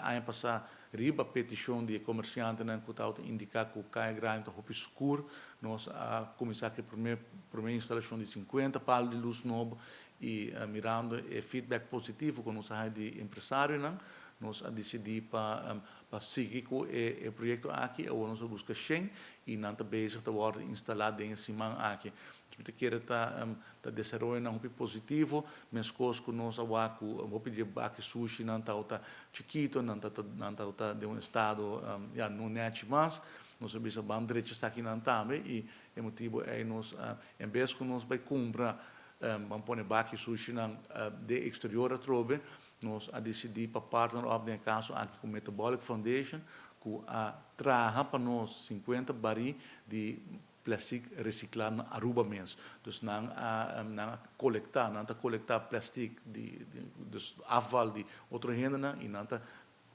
Aña pasa, riba peticion di comerciantenan cu ta indica cu Caya Grandi ta hopi scur, nos a cuminsa cu e prome instalacion di 50 palo di luz nobo y mirando e feedback positivo cu nos a haya di empresarionan, nos a dicidi pa sigui cu e proyecto aki. Awor nos a busca 100 y nan ta bezig ta wordo instala den siman aki. Mi ta kere ta desaroyo nan hopi positivo, mescos cu nos a wak cu hopi di baki sushi nan ta chikito, nan ta den un estado ja, no nechi mas. Nos a bisa ban drecha esakinan tambe y e motibo ey nos, en bes cu nos bay cumpra, ban pone baki sushi nan di exterior atrobe, nos a dicidi pa partner up den caso aki cu Metabolic Foundation, cu a traha pa nos 50 bari di plastic recicla na Aruba mes. Dus nan a colecta, nan ta colecta plastic di dus afval di otro hendenan y nan ta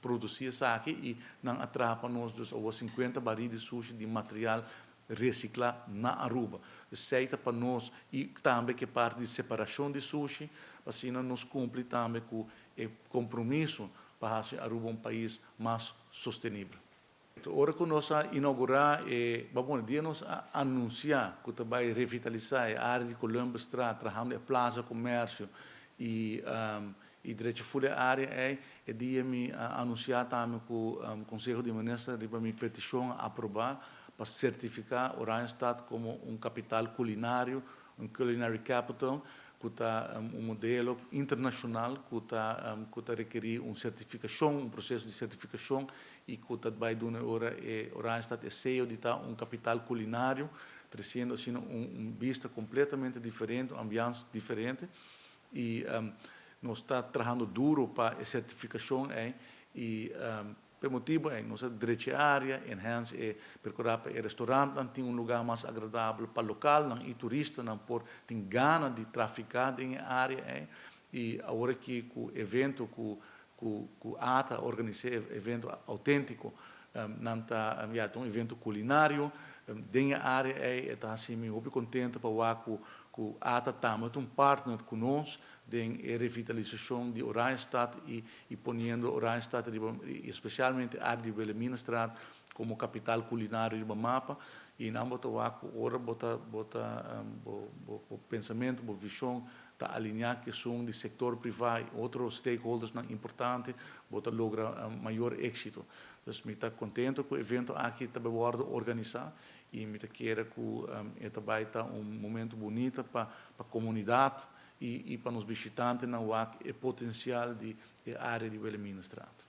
produci esaki y nan a traha pa nos dus awor 50 bari di sushi di material recicla na Aruba. Dus esey ta pa nos y tambe cu parti di separacion di sushi, asina nos cumpli tambe cu e compromiso pa haci Aruba un pais mas sostenibel. Ora cu nos a inaugura, bon, dia nos a anuncia cu ta bay revitalisa e area di Columbusstraat, trahando e Plaza Comercio y drecha full e area ey, e dia mi a anuncia tambe cu Conseho di Minister riba mi peticion a aproba pa certifica Oranjestad como un capital culinario, un culinary capital, cu ta un modelo internacional cu ta rekeri un certificacion, un proceso di certificacion y cu ta bay duna ora e Oranjestad e seyo di ta un capital culinario, treciendo asina un vista completamente diferente, un ambiente diferente y nos ta trahando duro pa e certificacion ey y pa motibo ey nos drecha area, enhance e percura pa e restaurant tin un lugar mas agradabel pa local y turistanan por tin gana di trafica den e area ey. Y awor aki cu evento cu ATA organisa, evento autentico, nan ta ja, un evento culinario den e area ey, ta asina mi hopi contento pa wak cu ATA tambe un partner cu nos den e revitalisacion di Oranjestad y poniendo Oranjestad y especialmente area di Wilhelminastraat como capital culinario riba mapa. Y nan bo ta wak ora bo ta bo pensamento, bo vision ta alinea cu esun di sector priva y otro stakeholders nan importante, bo ta logra mayor exito. Dus mi ta contento cu e evento aki ta wordo organisa y mi ta kere cu e ta un momento bunita pa comunidad y pa nos bishitantenan wak e potencial di e area di Wilhelminastraat.